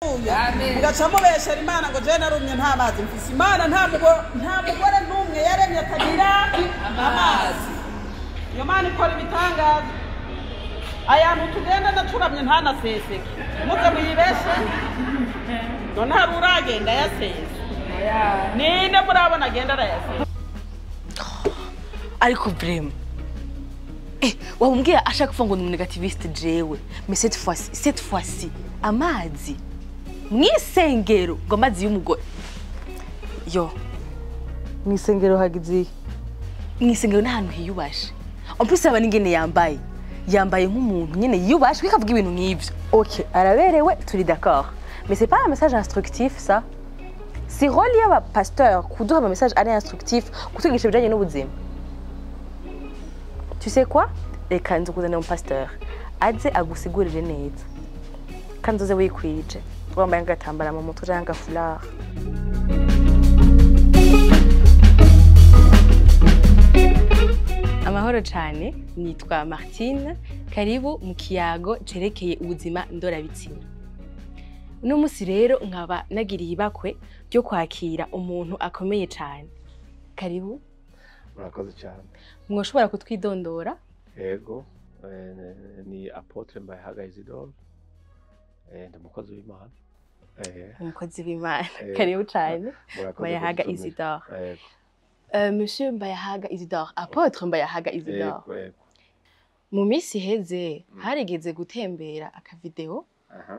Mugaca mubeshera Imana ngo je narumye nta mazi mfise. Imana nta mugore n'umwe yaremye atagira amazi. Iyo Mana ikora ibitangaza. Ayantu tugenda naturamye ntanaseseke. Muze muyibeshe. None hari uragenda yasese. Ninde murabona agenda arayasese? Ariko vraiment. Wamubwira ashaka kuvuga ngo ni umunegativiste jewe. Mais cette fois-ci amazi mwisengero ngo amazi y'umugore. Yo. Mwisengero hagize. Mwisengero n'ahantu hiyubashe. En plus aba n'ingene yambaye. Yambaye nk'umuntu nyene yiyubashe kwikavuga ibintu nk'ivyo. OK, araberewe turi d'accord. Mais c'est pas un message instructif ça. C'est rôle y'aba pasteur kuduha ama message ari instructif kutwigisha ibijanye n'ubuzima. Tu sais quoi? Reka nzokuzanira umupasteur aze agusigurire neza. Kandi uze wikwije. Wambaye agatambara mu mutwe canke agafulard. Amahoro cyane, nitwa Martine, karibu mu kiyago cerekeye ubuzima ndorabitsina. Uno musi rero nkaba nagiriye ibakwe ryo kwakira umuntu akomeye cyane. Karibu. Murakoze cyane. Mwoshobora kutwidondora? Yego, ni Apotre Mbayahaga Isidore. Ndi umukozi w'Imana. Umukozi w'Imana. Karibu cyane. Mbayahaga Isidore. Yego. Monsieur Mbayahaga Isidore, Apotre Mbayahaga Isidore. Yego. Mu minsi iheze harigeze gutembera akavideo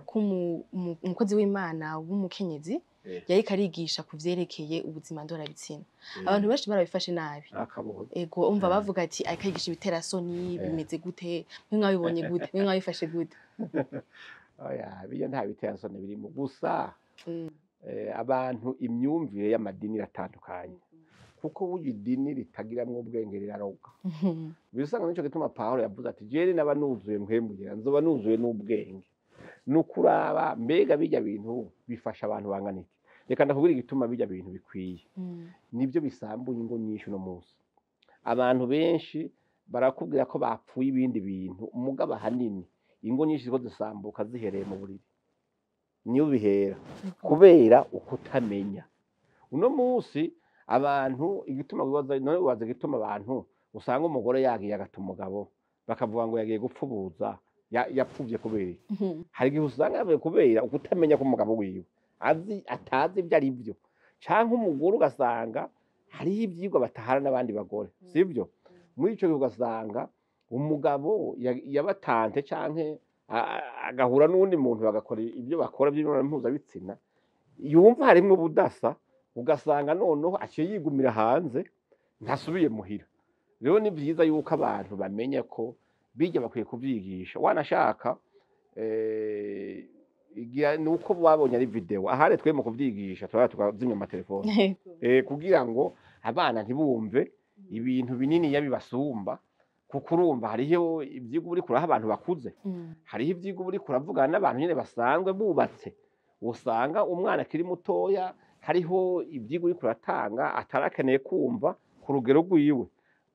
k'umukozi w'Imana w'umukenyezi yariko arigisha ku vyerekeye ubuzima ndorabitsina. Abantu benshi barabifashe nabi. Ego umva bavuga ati ariko arigisha ibiterasoni bimeze gute, mwe mwabibonye gute, mwe mwabifashe gute? Oya, biyo nta biterasoni birimo gusa. Abantu imyumvire y'amadini iratandukanye. Kuko burya idini ritagiramwo ubwenge riraroga. Bisanga nico gituma Paulo yavuze ati jere naba nuzuye mpwemugera nzoba nuzuye n'ubwenge. Nukuraba mbega bijya bintu bifasha abantu bangana iki. Reka ndakubwira igituma bijya bintu bikwiye. Nibyo bisambuye ingo nyinshi no munsi. Abantu benshi barakubwira ko bapfuye ibindi bintu umugaba hanini ingo nyinshi ziko zisambuka zihereye mu buriri. Niyo bihera kubera ukutamenya. Uno munsi abantu igituma wibaza none wibaza igituma abantu usanga umugore yagiye agata umugabo bakavuga ngo yagiye gupfubuza yapfuvye kubera hari igihe usanga yavuye kubera ukutamenya ko umugabo wiwe azi atazi ibyo ari byo, canke umugore ugasanga hariho ivyigwa batahara n'abandi bagore, sivyo? Muri ico gihe ugasanga umugabo yabatante canke agahura n'uwundi muntu bagakora ibyo bakora by'imibonano mpuzabitsina, yumva harimwo ubudasa, ugasanga noneho aciye yigumira hanze ntasubiye muhira. Rero ni vyiza yuko abantu bamenya ko bijya bakwiye kuvyigisha. Wanashaka nuko babonye ari video ahare twe mu kuvyigisha turaba tukazimya amatelefone kugira ngo abana ntibumve ibintu binini yabibasumba, kuko urumva hariho ivyigwa uri kuraha abantu bakuze, hariho ivyigwa uri kuravugana n'abantu nyene basanzwe bubatse. Usanga umwana akiri mutoya hariho ivyigwa uri kuratanga atarakeneye kumva ku rugero rwiwe.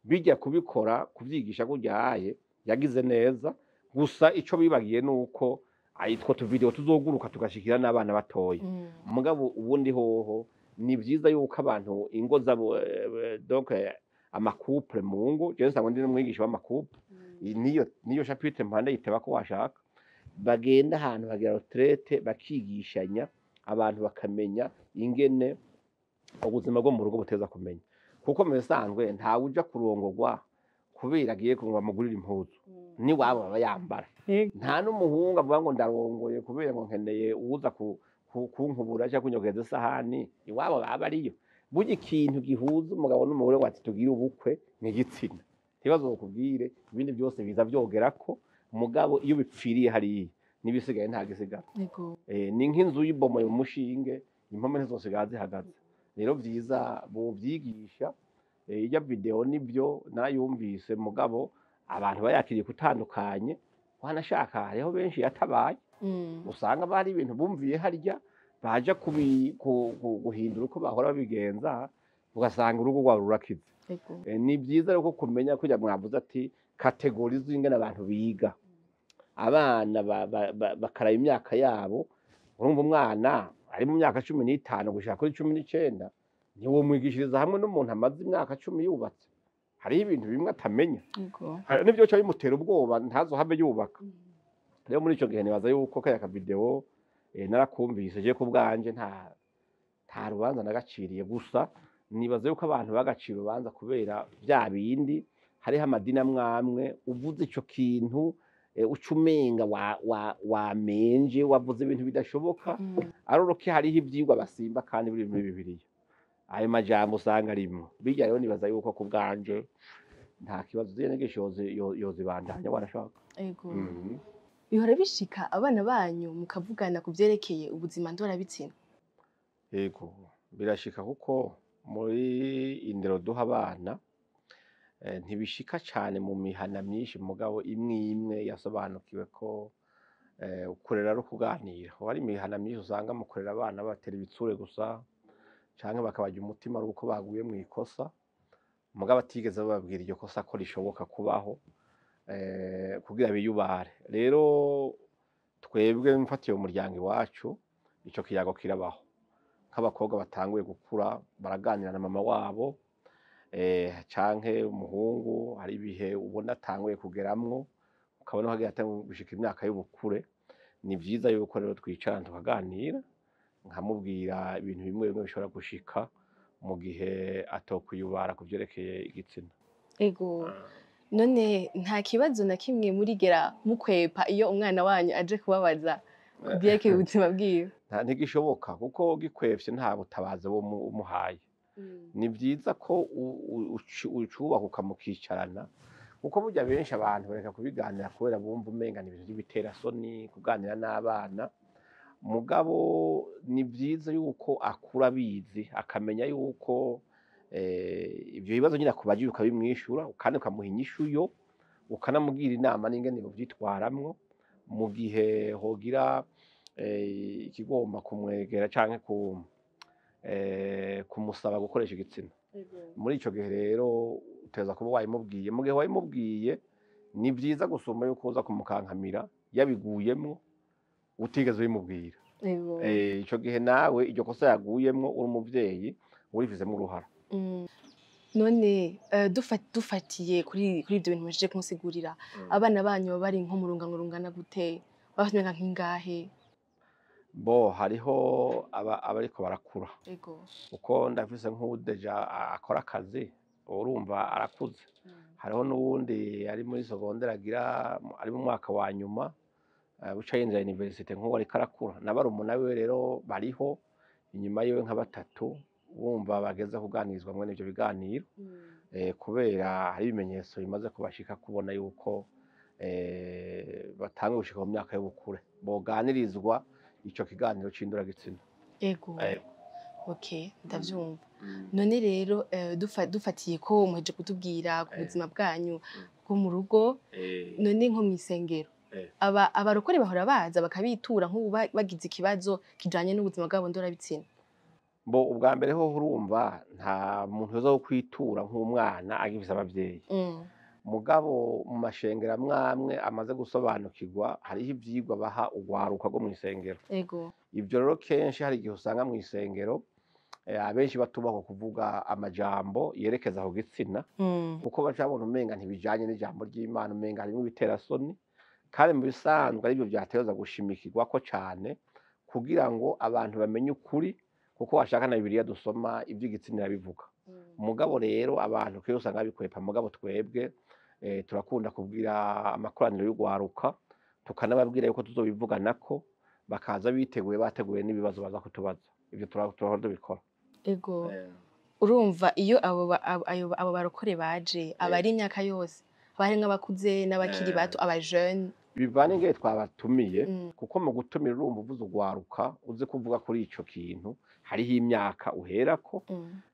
Bijya kubikora kuvyigisha kuryaye yagize neza, gusa ico bibagiye nuko ayitwo tu video tuzoguruka tugashikira n'abana batoya. Mugabo ubundi hoho ni vyiza yuko abantu ingo zabo donc amacouple mu ngo, je nsanga ndi n'umwigisha w'amacouple, niyo chapitre mpande yiteba ko washaka bagenda ahantu bagira retraite bakigishanya abantu bakamenya ingene ubuzima bwo mu rugo buteza kumenya. Kuko mu bisanzwe ntawe uja kurongogwa kubera agiye kunywa mugurira impuzu ni wabo baba yambara. Nta n'umuhungu avuga ngo ndarongoye kubera ngo nkeneye uza kunkubura cyangwa kunyogeza isahani, iwabo baba ariyo. Burya ikintu gihuza umugabo n'umugore ngo ati tugire ubukwe ni igitsina. Ntibazokubwire ibindi byose biza byogerako, umugabo iyo bipfiriye hariya nibisigaye nta gisigara. Ni nk'inzu y'ibomoye mu mushinge, impome ntizosigara zihagaze. Rero vyiza bovyigisha. Ijya video nibyo narayumvise, mugabo abantu bayakiriye kutandukanye. Wanashaka hariho benshi yatabaye, usanga bari ibintu bumviye harya baja guhindura uko bahora babigenza, ugasanga urugo rwabo rurakize. Ni vyiza rero kumenya kujya mwavuze ati kategori z'ingene abantu biga, abana bakaraba imyaka yabo. Urumva umwana ari mu myaka 15 gushika kuri 19, ntiwomwigishiriza hamwe n'umuntu amaze imyaka 10 yubatse. Hariho ibintu bimwe atamenya, n'ivyo bica bimutera ubwoba ntazohave yubaka. Rero muri ico gihe nibaza yuko kaya kavideo narakumvise je ku bwanje nta rubanza nagaciriye, gusa nibaza yuko abantu bagacira urubanza kubera vya bindi. Hariho amadini amwamwe uvuze ico kintu uca umenga wamenje wavuze ibintu bidashoboka. Aroroke hariho ivyigwa basimba kandi biri muri Bibiliya, ayo majambo usanga arimwo. Birya rero nibaza yuko ku bwanje nta kibazo, ziriya nyigisho yozibandanya warashaka. Ego. Bihora bishika abana banyu mukavugana ku vyerekeye ubuzima ndorabitsina? Yego, birashika, kuko muri indero duha abana ntibishika cane mu mihana myinshi, mugabo imwe imwe yasobanukiwe ko kurera ari ukuganira. Hari imihana myinshi usanga mu kurera abana batera ibitsure gusa, canke bakabarya umutima ari uko baguye mu ikosa, mugabo batigeze bababwira iryo kosa ko rishoboka kubaho kugira biyubare. Rero twebwe mfatiye umuryango iwacu, ico kiyago kirabaho. Nk'abakobwa batanguye gukura baraganira na mama wabo, canke umuhungu, hari ibihe ubona atanguye kugeramwo, ukabona ko agiye gushika imyaka y'ubukure. Ni vyiza yuko rero twicarana tukaganira, nkamubwira ibintu bimwe bimwe bishobora gushika mu gihe atokwiyubara ku vyerekeye igitsina. Ego. None nta kibazo na kimwe murigera mukwepa iyo umwana wanyu aje kubabaza ku vyerekeye ubuzima bwiwe? Ntigishoboka, kuko gikwevye nta butabazi umuhaye. Ni vyiza ko ucubaka ukamukicarana, kuko burya benshi abantu bareka kubiganira kubera bumva umenga ni ibintu by'ibiterasoni kuganira n'abana. Mugabo ni vyiza yuko akura abizi, akamenya yuko ivyo bibazo nyine akubajije ukabimwishura, kandi ukamuha inyishu yo, ukanamubwira inama n'ingene yovyitwaramwo mu gihe hogira ikigomba kumwegera canke kumusaba gukoresha igitsina. Muri ico gihe rero uteza kuba wayimubwiye. Mu gihe wayimubwiye ni vyiza gusumba yuko uza kumukankamira yabiguyemwo utigeze ubimubwira. Ico gihe nawe iryo kosa yaguyemwo uri umuvyeyi urifizemwo uruhara. None dufatiye kuri ivyo bintu mujije kumusigurira, abana banyu bari nko mu rungano rungana gute? Bafite imyaka nk'ingahe? Bo hariho abariko barakura. Ego. Uko ndafise nk'udeja akora akazi, urumva arakuze. Hariho n'uwundi ari muri secondaire agira ari mu mwaka wa nyuma, buca yinjira universite nk'uwo ariko arakura. Na barumuna wiwe rero bariho inyuma yiwe nka batatu, bumva bageze kuganirizwa mwene ivyo biganiro, kubera hari ibimenyetso bimaze kubashika kubona yuko batanguye gushika mu myaka y'ubukure, boganirizwa ico kiganiro c'induragitsina. Ego. Okay, ndavyumva. None rero dufatiye ko muheje kutubwira ku buzima bwanyu bwo mu rugo, none nko mw'isengero abarokore bahora baza bakabitura nk'ubu bagize ikibazo kijanye n'ubuzima bwabo ndorabitsina? Bo ubwa mbere ho urumva nta muntu yoza kwitura nk'umwana agifise abavyeyi. Mugabo mu mashengero amwamwe amaze gusobanukirwa, hariho ivyigwa baha urwaruka rwo mw'isengero. Ego. Ivyo rero kenshi hari igihe usanga mw'isengero abenshi batubahwa kuvuga amajambo yerekeza ku gitsina, kuko baca babona umenga ntibijanye n'ijambo ry'Imana, umenga harimwo ibiterasoni, kandi mu bisanzwe arivyo vyategerezwa gushimikirwako cane kugira ngo abantu bamenye ukuri, kuko washaka na Bibiliya dusoma ivy'igitsina irabivuga. Mugabo rero abantu kenshi usanga babikwepa, mugabo twebwe turakunda kubwira amakoraniro y'urwaruka, tukanababwira yuko tuzobivuganako, bakaza biteguye, bateguye n'ibibazo baza kutubaza. Ivyo turahora tubikora. Ego. Urumva iyo abo barokore baje, abari imyaka yose, abari nk'abakuze n'abakiri bato, aba jeune, bivana ingene twabatumiye, kuko mu gutumira urumva uvuze urwaruka uzi kuvuga kuri ico kintu, hariho imyaka uherako.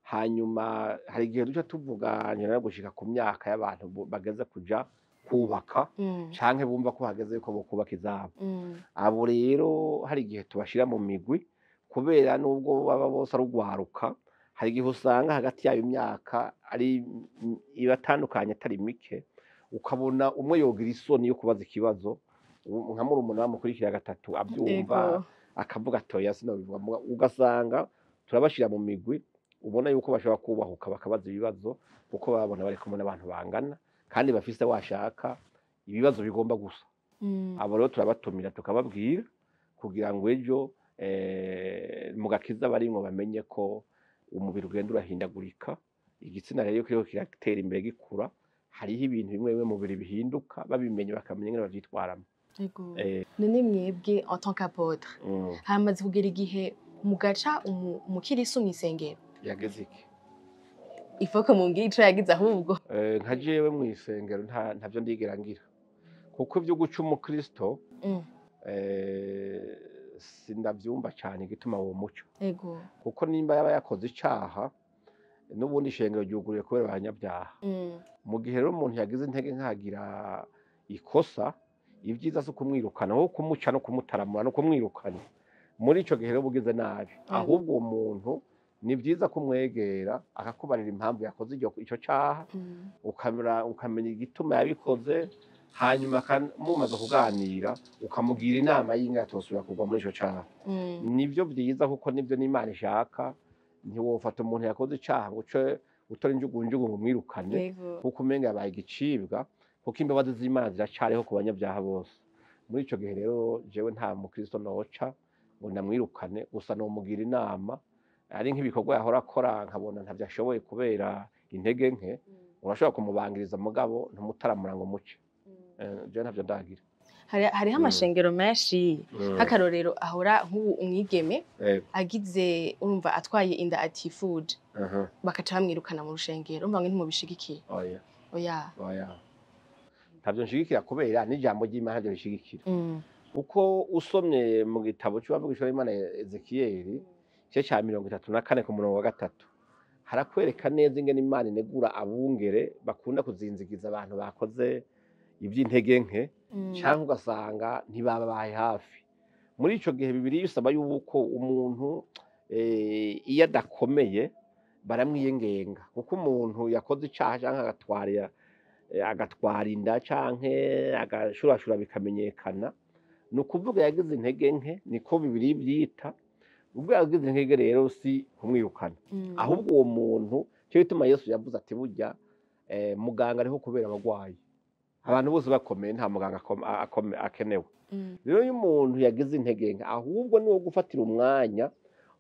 Hanyuma hari igihe duca tuvuga nyina gushika ku myaka y'abantu bageze kuja kubaka, canke bumva ko hageze yuko bokubaka izabo. Abo rero hari igihe tubashira mu migwi, kubera nubwo baba bose ari urwaruka, hari igihe usanga hagati y'ayo myaka ari ibatandukanye atari mike, ukabona umwe yogira isoni yo kubaza ikibazo, nka murumuna bamukurikira gatatu abyumva, Akavuga atoya sinobivuga, ugasanga turabashira mu migwi ubona yuko bashobora kubahuka bakabaza ibibazo, kuko babona bari kumwe n'abantu bangana kandi bafise washaka ibibazo bigomba gusa. Abo rero turabatumira tukababwira kugira ngo ejo mu gakiza barimwo bamenye ko umubiri ugenda urahindagurika, igitsina rero kiriko kiratera imbere gikura, hariho ibintu bimwe bimwe mu mubiri bihinduka, babimenye bakamenya ingene bavyitwaramo. None mwebwe en tant qu'apôtre, hamaze kugera igihe mugaca umukirisu mw'isengero? Yageze iki? Ifoko mumbwire ico yagize ahubwo. Nka jewe mw'isengero ntavyo ndigera ngira, kuko ivyo guca umukristo sindavyumva cane igituma uwo muco. Kuko nimba yaba yakoze icaha, n'ubundi ishengero ryuguruye kubera abanyabyaha. Mu gihe rero umuntu yagize intege nkagira ikosa, ibyiza si ukumwirukana, aho kumuca no kumutaramura no kumwirukana. Muri ico gihe rero ubugize nabi. Ahubwo uwo muntu ni vyiza kumwegera akakubarira impamvu yakoze ico caha, ukamenya igituma yabikoze, hanyuma mumaze kuganira ukamugira inama y'ingene atosubira kugwa muri ico caha. Nivyo vyiza, kuko nivyo n'Imana ishaka. Ntiwofata umuntu yakoze icaha ngo uce utora injugunjugu ngo umwirukane, kuko umenga yabaye igicibwa, kuko imbabazi z'Imana ziracariho ku banyabyaha bose. Muri ico gihe rero jewe nta mukristo noca ngo ndamwirukane, gusa nomugira inama. Ari nk'ibikorwa yahora akora nkabona ntavyo ashoboye kubera intege nke, urashobora kumubangiriza mugabo ntumutaramura ngo muce. Jewe ntavyo ndagira. Hariho amashengero menshi, nk'akarorero ahora nk'ubu umwigeme agize, urumva, atwaye inda atifuje, bakaca bamwirukana mu rushengero. Urumva ngo ntimubishigikiye? Oya. Oya. Oya, ntavyo nshigikira, kubera n'ijambo ry'Imana ntavyo rishigikira. Kuko usomye mu gitabo c'uwavugishwa n'Imana Ezekiyeli, igice ca 34 ku murongo wa 3, harakwereka neza ingene Imana inegura abungere bakunda kuzinzigiza abantu bakoze ivy'intege nke, canke ugasanga ntibababaye hafi. Muri ico gihe Bibiliya isaba yuko umuntu iyo adakomeye baramwiyengenga, kuko umuntu yakoze icaha canke agatwara inda canke agashurashura bikamenyekana, ni ukuvuga yagize intege nke, niko Bibiliya ivyita. Ubwo yagize intege rero si kumwirukana, ahubwo uwo muntu, cyo gituma Yesu yavuze ati burya muganga ariho kubera abagwayi, abantu bose bakomeye nta muganga akenewe. Rero iyo umuntu yagize intege nke, ahubwo ni wo gufatira umwanya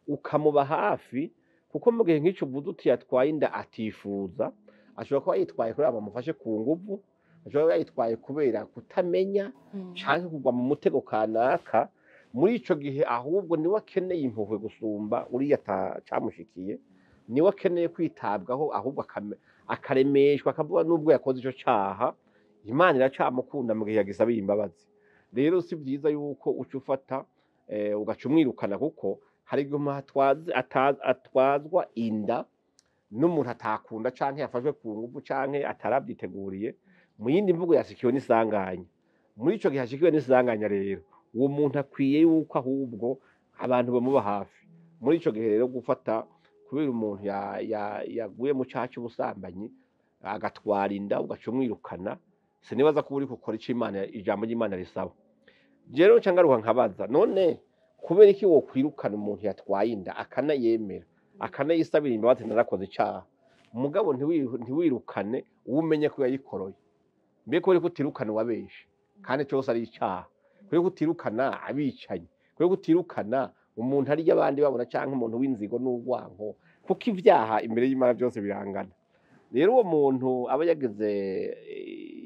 ukamuba hafi, kuko mu gihe nk'ico uvuze uti yatwaye inda atifuza, ashobora kuba yitwaye kubera bamufashe ku nguvu, ashobora kuba yitwaye kubera kutamenya canke kugwa mu mutego kanaka. Muri ico gihe ahubwo niwe akeneye impuhwe gusumba uriya camushikiye, niwe akeneye kwitabwaho, ahubwo akaremeshwa, akavuga nubwo yakoze ico caha Imana iracamukunda mu gihe yagisabiye imbabazi. Rero si vyiza yuko uca ufata ugaca umwirukana, kuko hari igihe umuntu atwazwa inda n'umuntu atakunda canke yafashwe ku nguvu canke atarabyiteguriye, mu yindi mvugo yashikiwe n'isanganya. Muri ico gihe ashikiwe n'isanganya rero, uwo muntu akwiye yuko ahubwo abantu bamuba hafi. Muri ico gihe rero gufata kubera umuntu yaguye mu caha c'ubusambanyi agatwara inda ugaca umwirukana, sinibaza ko uri gukora ico Imana, ijambo ry'Imana risaba. Rero nca ngaruka nkabaza, none kubera iki wokwirukana umuntu yatwaye inda akanayemera akanayisabira imbabazi narakoze icaha, mugabo ntiwirukane uwo umenye ko yayikoroye? Mbe kubera ko utirukana uwabeshe kandi cose ari icaha, kubera ko utirukana abicanyi, kubera ko utirukana umuntu arya abandi babona canke umuntu w'inzigo n'urwanko, kuko ivyaha imbere y'Imana byose birangana. Rero uwo muntu aba yagize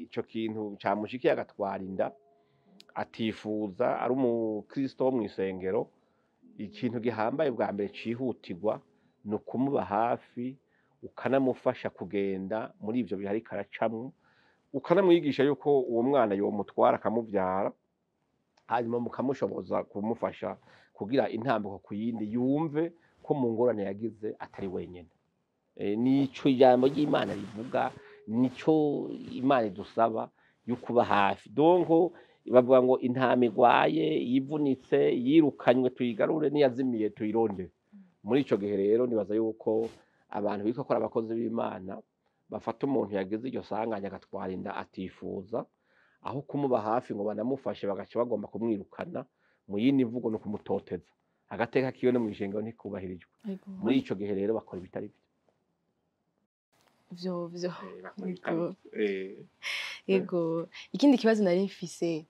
ico kintu camushikiye agatwara inda atifuza, ari umukristo wo mw'isengero, ikintu gihambaye bwa mbere cihutirwa ni ukumuba hafi, ukanamufasha kugenda muri ivyo bihe ariko aracamwo, ukanamwigisha yuko uwo mwana yomutwara akamuvyara, hanyuma mukamushoboza kumufasha kugira intambuko ku yindi, yumve ko mu ngorane yagize atari wenyene. Nico ijambo ry'Imana rivuga, nico Imana idusaba yo kuba hafi. Donc bavuga ngo intama igwaye, yivunitse, yirukanywe tuyigarure, niyazimiye tuyirondere. Muri ico gihe rero nibaza yuko abantu bitwa ko ari abakozi b'Imana bafata umuntu yagize iryo sanganya agatwara inda atifuza, aho kumuba hafi ngo banamufashe bagaca bagomba kumwirukana, Mu yindi mvugo no kumutoteza, agateka kiwe no mw'ishengero ntikubahirijwe. Muri ico gihe rero bakora ibitari byo. Vyo vyo. Bakora ibitari byo. Yego, ikindi kibazo nari mfise,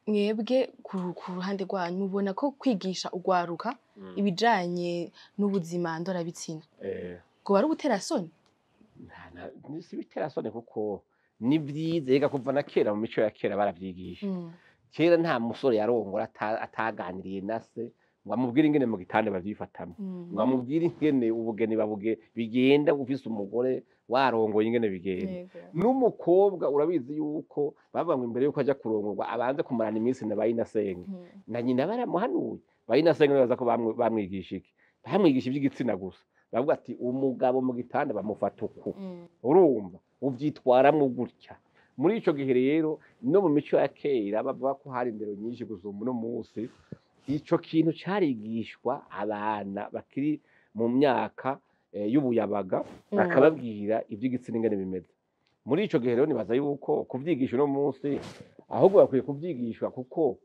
mwebwe ku ruhande rwanyu mubona ko kwigisha ugwaruka ibijanye n'ubuzima ndorabitsina ngo bari ugutera soni? Si bitera soni, kuko ni vyiza. Ega kuva na kera, mu mico ya kera baravyigisha. Kera nta musore yarongora ataganiriye na se ngo amubwire ingene mu gitanda bavyifatamwo, ngo amubwire ingene ubugeni babuge bigenda, ufise umugore warongoye ingene bigenda. N'umukobwa urabizi yuko bavuga ngo imbere yuko aja kurongorwa abanze kumarana iminsi na bayinasenge na nyina baramuhanuye. Bayinasenge baza ko bamwigisha iki? Bamwigisha iby'igitsina gusa. Bavuga ati umugabo mu gitanda bamufata uku, urumva uvyitwaramwo gutya. Muri ico gihe rero no mu mico ya kera bavuga ko hari indero nyinshi gusumba uno munsi. Ico kintu carigishwa abana bakiri mu myaka y'ubuyabaga, bakababwira ivy'igitsina ingene bimeze. Muri ico gihe rero nibaza yuko kuvyigisha uno munsi ahubwo bakwiye kuvyigishwa, kuko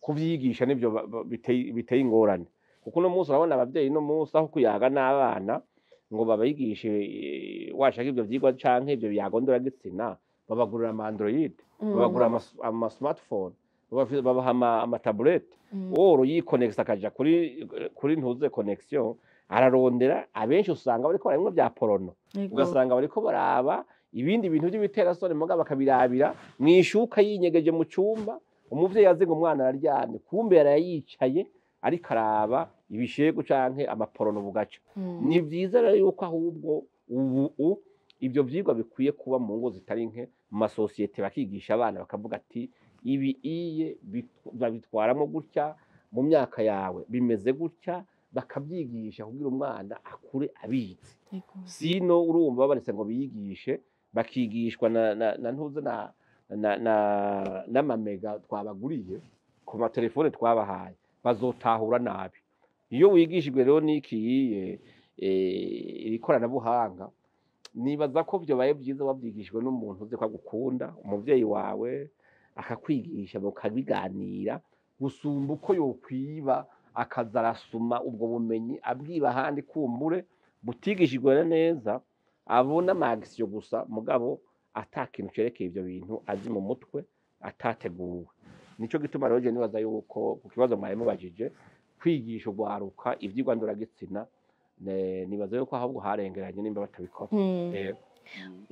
kuvyigisha nivyo biteye ingorane. Kuko uno munsi urabona abavyeyi uno munsi aho kuyaga n'abana ngo babigishe, washaka ivyo vyigwa canke ivyo biyago ndoragitsina, babagurira ama Android, babagurira ama smartphone, babaha ama tablette. Woro yikonekisa akaja kuri ntuze connexion, ararondera. Abenshi usanga bariko barabimwe vya porno, ugasanga bariko baraba ibindi bintu by'ibiterasoni, muga bakabirabira mwishuka yinyegeje mu cumba. Umuvyeyi azi ngo umwana araryamye, kumbe yarayicaye ariko araba ibishegu canke amaporono bugaca. Ni vyiza rero yuko ahubwo ubu ivyo vyigwa bikwiye kuba mu ngo zitari nke, mu masosiyete, bakigisha abana bakavuga ati ibi iye babitwaramo gutya, mu myaka yawe bimeze gutya, bakabyigisha kugira umwana akure abizi. Sino urumva babaretse ngo biyigishe, bakigishwa na ntuze na n'amamega twabaguriye ku matelefone twabahaye, bazotahura nabi. Iyo wigishijwe rero n'ikiyiye iri koranabuhanga, nibaza ko vyobaye vyiza wavyigishijwe n'umuntu uzi ko agukunda, umuvyeyi wawe akakwigisha mukabiganira, gusumba uko yokwiba akaza arasuma ubwo bumenyi abwiba ahandi, kumbure butigishijwe neza, abona amagisiyo gusa mugabo ata kintu cerekeye ivyo bintu azi mu mutwe, atateguwe. Nico gituma rero je nibaza yuko ku kibazo mwari mubajije, kwigisha ugwaruka ivyigwa ndoragitsina, nibaza yuko ahubwo harengeranye nimba batabikora.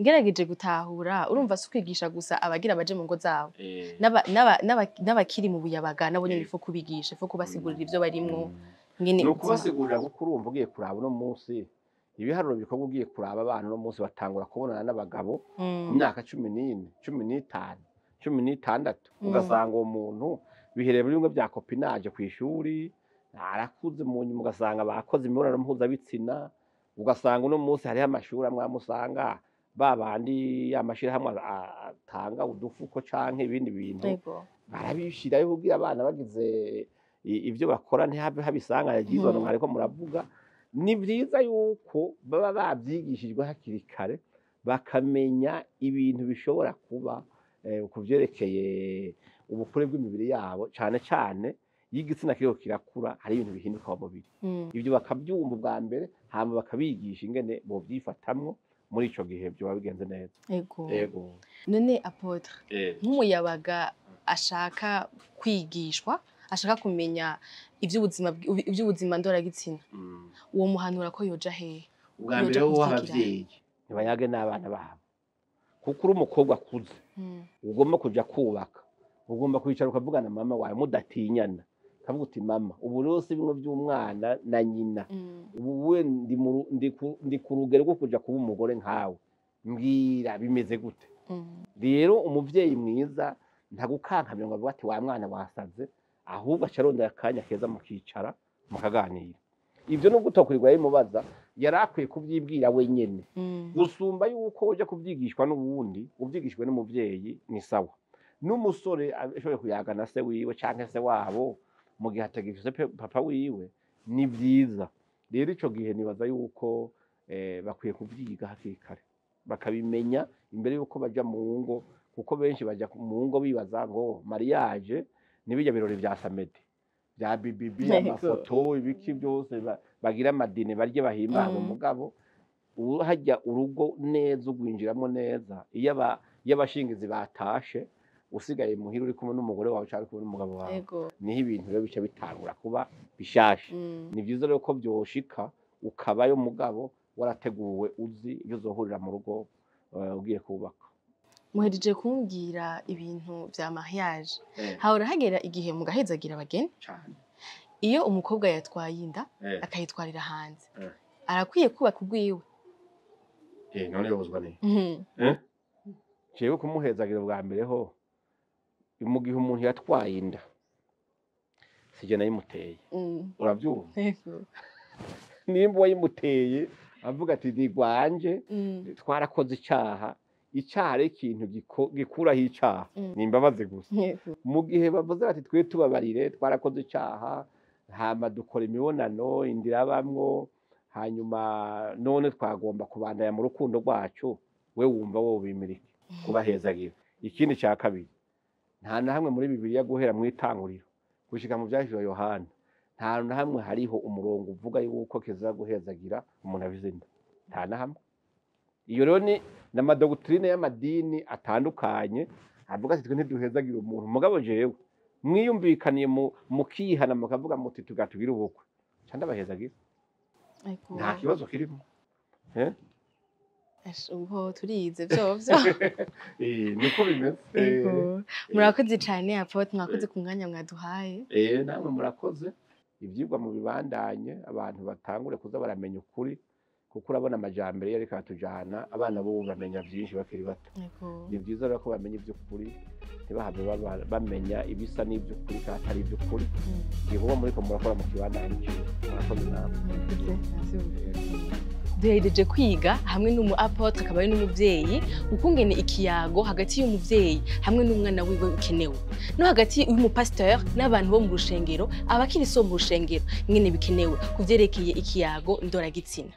Ngerageje gutahura, urumva si ukwigisha gusa abagira baje mu ngo zabo, n'abakiri mu buyabaga nabo nyene ifo kubigisha, ifo kubasigurira ivyo barimwo ngene Ni ubuzima. Ukubasigurira, kuko urumva ugiye kuraba uno munsi ibiharuro bikorwa, ugiye kuraba abana uno munsi batangura kubonana n'abagabo mu myaka 14, 15, 16. Ugasanga uwo muntu bihereye muri bimwe bya copinage kw'ishuri, arakuze, mu nyuma ugasanga bakoze imibonano mpuzabitsina. Ugasanga uno munsi hariho amashuri amwe amwe usanga ba bandi amashirahamwe atanga udufuko canke ibindi bintu barabishirayo kugira abana bagize ivyo bakora ntihabe habisanganya ry'izo mwariko muravuga. Ni vyiza yuko baba bavyigishijwe hakiri kare, bakamenya ibintu bishobora kuba ku vyerekeye ubukure bw'imibiri yabo, cane cane iyo igitsina kiriko kirakura hari ibintu bihinduka mu mubiri. Ivyo bakavyumva ubwa mbere, hama bakabigisha ingene bovyifatamwo muri ico gihe, vyoba bigenze neza. Ego. None apôtre, nk'umuyabaga ashaka kwigishwa, ashaka kumenya ivy'ubuzima ndoragitsina, uwo muhanura ko yoja hehe? Ubwa Yoja mbere ho kuvyigira. Abavyeyi ntibayage n'abana babo, kuko uri umukobwa akuze ugomba kuja kubaka, ugomba kwicara ukavugana mama wawe mudatinyana, ukavuga uti mama, ubu rero si bimwe by'umwana na nyina, ubu we ndi ku rugero rwo kuja kuba umugore nkawe, mbwira bimeze gute. Rero umuvyeyi mwiza ntagukankamira ngo avuge ati wa mwana wasaze, ahubwo aca arondera akanya keza mukicara mukaganira. Ivyo nubwo utokwirirwa bimubaza, yari akwiye kuvyibwira wenyene, gusumba yuko uja kuvyigishwa n'uwundi. Uvyigishwe n'umuvyeyi ni sawa. N'umusore ashoboye kuyaga na se wiwe canke se wabo mu gihe atagifise papa wiwe, ni vyiza. Rero ico gihe nibaza yuko bakwiye kuvyiga hakiri kare, bakabimenya imbere yuko baja mu ngo, kuko benshi baja mu ngo bibaza ngo mariage. Nibijya birori vya samedi bya BBB, amafoto, ibiki byose, bagira amadine, barye, bahimbawe. Mugabo hajya urugo neza ugwinjiramo neza iyo abashingizi batashe, usigaye muhira uri kumwe n'umugore wawe cyangwa uri kumwe n'umugabo wawe, niho ibintu rero bica bitangura kuba bishasha. Ni byiza rero ko byoshika ukabayo, mugabo warateguwe, uzi ibyo uzohurira mu rugo ugiye kubaka. Muhejeje kumbwira ibintu vya mariage. Hahora hagera igihe mugahezagira abageni. Cane. Iyo umukobwa yatwaye inda akayitwarira hanze, arakwiye kubaka urwiwe? None yobuzwa ni jewe kumuhezagira bwa mbere ho? Mu gihe umuntu yatwaye inda, sije nayimuteye. Urabyumva? Yego. Nimba uwayimuteye avuga ati ntigwanje, twarakoze icyaha, icyaha ari ikintu gikuraho icyaha, ni imbabazi gusa. Mu gihe bavuze bati twe tubabarire, twarakoze icyaha, hama dukora imibonano, inda irabamwo, hanyuma none twagomba kubandanya mu rukundo rwacu, we wumva wowe bimirike kubahezagira? Ikindi cya kabiri, nta na hamwe muri Bibiliya, guhera mu Itanguriro gushika mu Byahishuriwe Yohana, nta na hamwe hariho umurongo uvuga yuko kiza guhezagira umuntu avize inda, nta na hamwe. Iyo rero ni n'amadoctrine y'amadini atandukanye avuga ati twe ntiduhezagira umuntu. Mugabo jewe mwiyumvikaniye, mukihana, mukavuga muti tugatugire ubukwe, ca ndabahezagira. Nta kibazo kirimo. Ash, ubu turize vyovyo. Niko bimeze. Yego. Murakoze cane, apôtre, mwakoze ku mwanya mwaduhaye. Namwe murakoze. Ivyigwa mu bibandanye, abantu batangure kuza baramenya ukuri, kuko urabona amajambere yariko aratujana, abana bo bamenya vyinshi bakiri bato. Ni vyiza rero ko bamenya ivy'ukuri, ntibahave bamenya ibisa n'ivy'ukuri kandi atari ivy'ukuri. Igikorwa muriko murakora mu kibandanye ni ciza. Murakoze namwe. Murakoze. Merci beaucoup. Duhereje kwiga hamwe n'umu apôtre, akaba ari n'umuvyeyi, ukungene ikiyago hagati y'umuvyeyi hamwe n'umwana wiwe bikenewe, no hagati y'umupasteur n'abantu bo mu rushengero, abakiriso bo mu rushengero, ingene bikenewe kuvyerekeye ikiyago ndoragitsina.